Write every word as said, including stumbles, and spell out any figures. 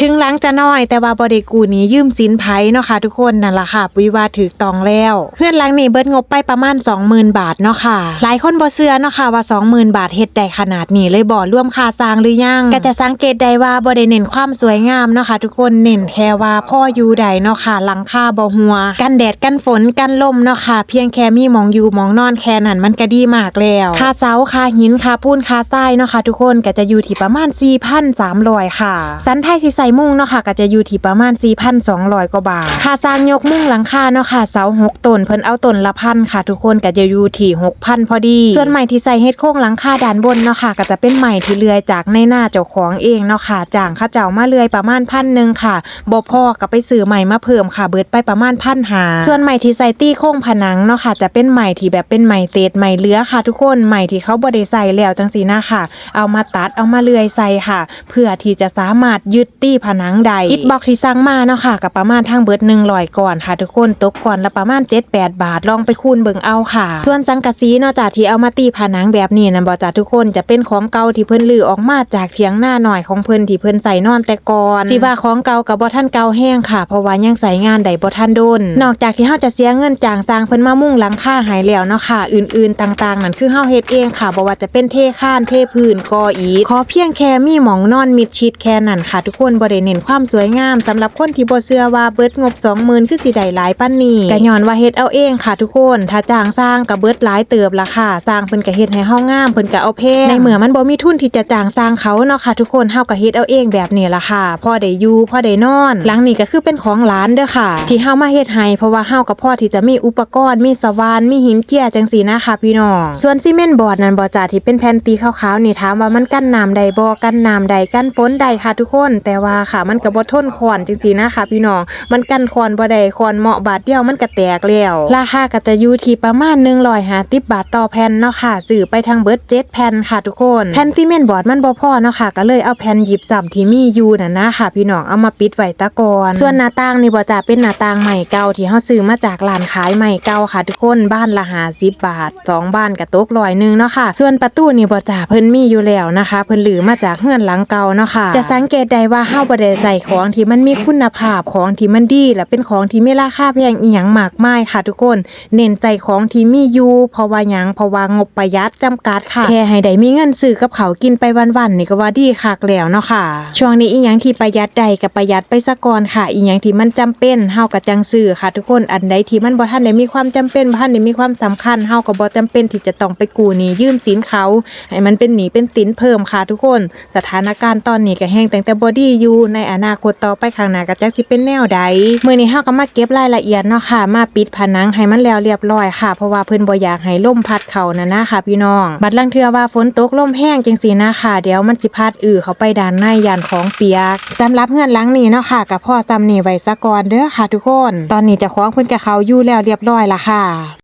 ถึงหลังจะน้อยแต่ว่าบ่ได้กู้หนี้ยืมสินไผเนาะค่ะทุกคน นั่นล่ะค่ะ ปุ้ยว่าถูกต้องแล้ว เฮือนหลังนี้เบิดงบไปประมาณสองหมื่นบาทเนาะค่ะ หลายคนบ่เชื่อเนาะค่ะว่าสองหมื่นบาทเฮ็ดได้ขนาดนี้เลยบ่ รวมค่าสร้างหรือยัง ก็จะสังเกตได้ว่าบ่ได้เน้นความสวยงามเนาะค่ะทุกคน เน้นแค่ว่าพออยู่ได้เนาะค่ะ หลังคาบ่ฮั่ว กันแดดกันฝนกันลมเนาะค่ะ เพียงแค่มีหม่องอยู่หม่องนอนแค่นั้นมันก็ดีมากแล้ว ค่าเสา ค่าหิน ค่าปูน ค่าทรายเนาะค่ะทุกคน ก็จะอยู่ที่ประมาณสี่พันสามร้อยค่ะ สันไทที่ใส่มุงเนาะค่ะ ก็จะอยู่ที่ประมาณสี่พันสองร้อยกว่าบาท ค่าสร้างยกมุงหลังคาเนาะค่ะ เสาหกต้น เพิ่นเอาต้นละพันค่ะทุกคน ก็จะอยู่ที่หกพันพอดี ส่วนไม้ที่ใส่เฮ็ดโครงหลังคาด้านบนเนาะค่ะ ก็จะเป็นไม้ที่เลื่อยจากในนาเจ้าของเองเนาะค่ะ จ้างเขาเจ้ามาเลื่อยประมาณพันหนึ่งค่ะ บ่พอก็ไปซื้อไม้มาเพิ่มค่ะ เบิดไปประมาณพันห้า ส่วนไม้ที่ใส่ตีโครงผนังเนาะค่ะ จะเป็นไม้ที่แบบเป็นไม้เศษไม้เหลือค่ะทุกคน ไม้ที่เขาบ่ได้ใช้แล้วจังซี้นะค่ะ เอามาตัดเอามาเลื่อยใส่ค่ะ เพื่อที่จะสามารถยึดตีผนังได้ อิฐบล็อกที่สั่งมาเนาะค่ะ ก็ประมาณทั้งเบิดหนึ่งร้อยก้อนค่ะทุกคน ตกก้อนละประมาณเจ็ดแปดบาท ลองไปคูณเบิ่งเอาค่ะ ส่วนสังกะสีเนาะจ้ะ ที่เอามาตีผนังแบบนี้นั่นบ่จ้ะทุกคน จะเป็นของเก่าที่เพิ่นรื้อออกมาจากเถียงนาน้อยของเพิ่นที่เพิ่นใช้นอนแต่ก่อน สิว่าของเก่าก็บ่ทันเก่าแฮงค่ะ เพราะว่ายังใช้งานได้บ่ทันโดน นอกจากที่เฮาจะเสียเงินจ้างช่างเพิ่นมามุงหลังคาให้แล้วเนาะค่ะ อื่นๆต่างๆนั่นคือเฮาเฮ็ดเองค่ะ บ่ว่าจะเป็นเทคาน เทพื้น ก่ออิฐ ขอเพียงแค่มีหม่องนอนมิดชิดแค่นั้นค่ะทุกคน บ่ได้เน้นความสวยงาม สำหรับคนที่บ่เชื่อว่าเบิดงบสองหมื่นคือสิได้หลายปานนี้ ก็ย้อนว่าเฮ็ดเอาเองค่ะทุกคน ถ้าจ้างช่างก็เบิดหลายเติบล่ะค่ะ ช่างเพิ่นก็เฮ็ดให้เฮางาม เพิ่นก็เอาแพง ในเมื่อมันบ่มีทุนที่จะจ้างช่างเขาเนาะค่ะทุกคน เฮาก็เฮ็ดเอาเองแบบนี้ล่ะค่ะ พอได้อยู่ พอได้นอน หลังนี้ก็คือเป็นของหลานเด้อค่ะ ที่เฮามาเฮ็ดให้ เพราะว่าเฮาก็พอที่จะมีอุปกรณ์ มีสว่าน มีหินเจียจังซี้นะคะพี่น้อง ส่วนซีเมนต์บอร์ดนั่นบ่จ้ะ ที่เป็นแผ่นตีขาวๆนี่ ถามว่ามันกันน้ำได้บ่ กันน้ำได้ กันฝนได้ค่ะทุกคน แต่ว่าค่ะ มันก็บ่ทนค้อนจังซี้นะคะพี่น้อง มันกันค้อนบ่ได้ ค้อนเหมาะบาดเดียวมันก็แตกแล้ว ราคาก็จะอยู่ที่ประมาณหนึ่งร้อยห้าสิบบาทต่อแผ่นเนาะค่ะ ซื้อไปทั้งเบิดเจ็ดแผ่นค่ะทุกคน แผ่นซีเมนต์บอร์ดมันบ่พอเนาะค่ะ ก็เลยเอาแผ่นยิปซัมที่มีอยู่นั่นนะคะพี่น้อง เอามาปิดไว้ตะก่อน ส่วนหน้าต่างนี่บ่จ้ะ เป็นหน้าต่างไม้เก่าที่เฮาซื้อมาจากร้านขายไม้เก่าค่ะทุกคน บานละห้าสิบบาท สองบานก็ตกร้อยหนึ่งเนาะค่ะ ส่วนประตูนี่บ่จ้ะ เพิ่นมีอยู่แล้วนะคะ เพิ่นรื้อมาจากเฮือนหลังเก่าเนาะค่ะ จะสังเกตได้ว่าเฮาบ่ได้ใช้ของที่มันมีคุณภาพ ของที่มันดี และเป็นของที่มีราคาแพงอิหยังมากมายค่ะทุกคน เน้นใช้ของที่มีอยู่ เพราะว่าหยัง เพราะว่างบประหยัดจำกัดค่ะ แค่ให้ได้มีเงินซื้อกับข้าวกินไปวันๆนี่ก็ว่าดีคักแล้วเนาะค่ะ ช่วงนี้อิหยังที่ประหยัดได้ก็ประหยัดไปซะก่อนค่ะ อิหยังที่มันจำเป็นเฮาก็จั่งซื้อค่ะทุกคน อันใดที่มันบ่ทันได้มีความจำเป็น บ่ทันได้มีความสำคัญ เฮาก็บ่จำเป็นที่จะต้องไปกู้หนี้ยืมสินเขา ให้มันเป็นหนี้เป็นสินเพิ่มค่ะทุกคน สถานการณ์ตอนนี้ก็แฮงตั้งแต่บ่ดีอยู่ ในอนาคตต่อไปข้างหน้าก็จักสิเป็นแนวใด มื้อนี้เฮาก็มาเก็บรายละเอียดเนาะค่ะ มาปิดผนังให้มันแล้วเรียบร้อยค่ะ เพราะว่าเพิ่นบ่อยากให้ลมพัดเข้านั่นนะคะพี่น้อง บัดลางเทื่อว่าฝนตกลมแฮงจังซี้นะคะ เดี๋ยวมันสิพัดอื้อเข้าไปด้านใน ย้านของเปียก สำหรับเฮือนหลังนี้เนาะค่ะ ก็พอส่ำนี้ไว้ซะก่อนเด้อค่ะทุกคน ตอนนี้เจ้าของเพิ่นก็เข้าอยู่แล้วเรียบร้อยละค่ะ